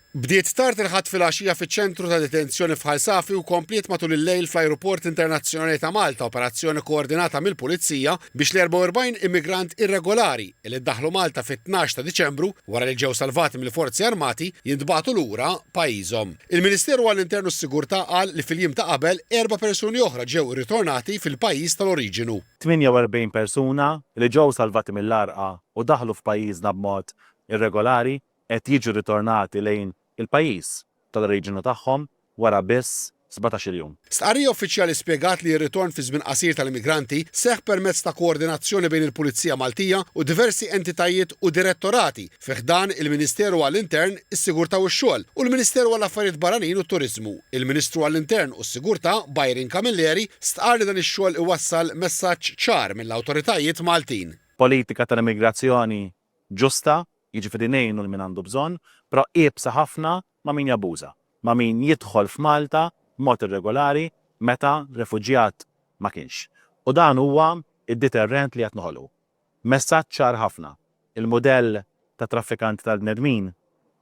Bdiet tard il-Ħadd filgħaxija fiċ-ċentru ta' detenzjoni f'Ħal Safi u kompliet matul il-lejl fl-Ajruport Internazzjonali ta' Malta operazzjoni koordinata mill-Pulizija biex l-44 immigrant irregolari li ddaħħlu Malta fit-tnax ta' Diċembru wara li ġew salvati mill-Forzi Armati jintbagħtu lura pajjiżhom. Il-Ministeru għall-Intern u s-Sigurtà qal li fil-jiem ta' qabel erba' persuni oħra ġew irritornati fil-pajjiż tal-oriġinu. 48 persuna li ġew salvati mill-għarqa u daħlu f'pajjiżna b'mod irregolari qed jiġu ritornati lejn il-pajjiż tal-oriġinu tagħhom wara biss sbatax-il jum. Stqarrija uffiċjali spjegat li r-ritorn fi żmien qasir tal-immigranti seħħ permezz ta' koordinazzjoni bejn il-Pulizija Maltija u diversi entitajiet u direttorati fi ħdan il-Ministeru għall-Intern, is-Sigurtà u x-Xogħol u l-Ministeru għall-Affarijiet Barranin u t-Turiżmu. Il-Ministru għall-Intern u s-Sigurtà, Byron Camilleri, stqarr li dan ix-xogħol iwassal messaġġ ċar mill-awtoritajiet Maltin. Politika tal-immigrazzjoni ġusta, jiġifieri ngħinu 'l min għandu bżonn, però iebsa ħafna ma' min jabbuża, ma' min jidħol f'Malta b'mod irregolari meta refuġjat ma kienx. U dan huwa d-deterrent li qed noħolqu. Messaġġ ċar ħafna, il-mudell ta' traffikanti tal-bnedmin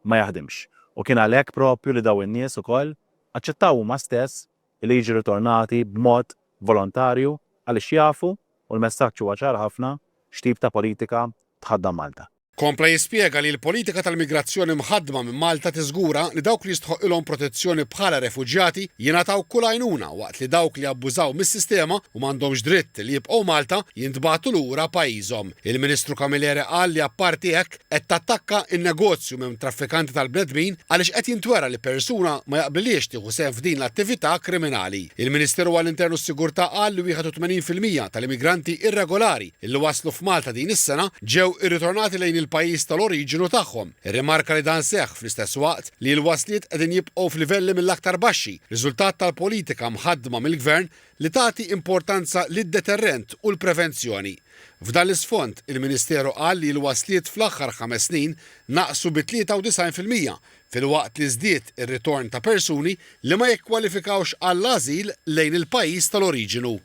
ma jaħdimx. U kien għalhekk proprju li dawn in-nies ukoll aċċettaw huma stess li jiġu ritornati b'mod volontarju għaliex jafu, u l-messaġġ huwa ċar ħafna, x'tip ta' politika tħaddan Malta. Kompla jispjega li l-politika tal-migrazzjoni mħaddma minn Malta tiżgura li dawk li jistħoqqilhom protezzjoni bħala refuġjati jingħataw kull għajnuna waqt li dawk li abbużaw mis-sistema u m'għandhomx dritt li jibqgħu Malta jintbagħtu lura pajjiżhom. Il-Ministru Camilleri qal li apparti hekk qed tattakka n-negozju minn traffikanti tal-bnedmin għaliex qed jintwera li persuna ma jaqblilhiex tieħu sehem f'din l-attività kriminali. Il-Ministeru għall-Intern u s-Sigurtà qal li 81% tal-immigranti irregolari li waslu f'Malta din is-sena ġew irritornati lejn il-pajjiż tal-oriġinu tagħhom. Irrimarka li dan seħħ fl-istess waqt li l-wasliet qegħdin jibqgħu f'livelli mill-aktar baxxi, riżultat tal-politika mħaddma mill-Gvern li tagħti importanza lid-deterrent u l-prevenzjoni. F'dan l-isfond, il-Ministeru qal li l-wasliet fl-aħħar ħames snin naqsu bi 93% filwaqt li żdied ir-ritorn ta' persuni li ma jikkwalifikawx għall-ażil lejn il-pajjiż tal-oriġinu.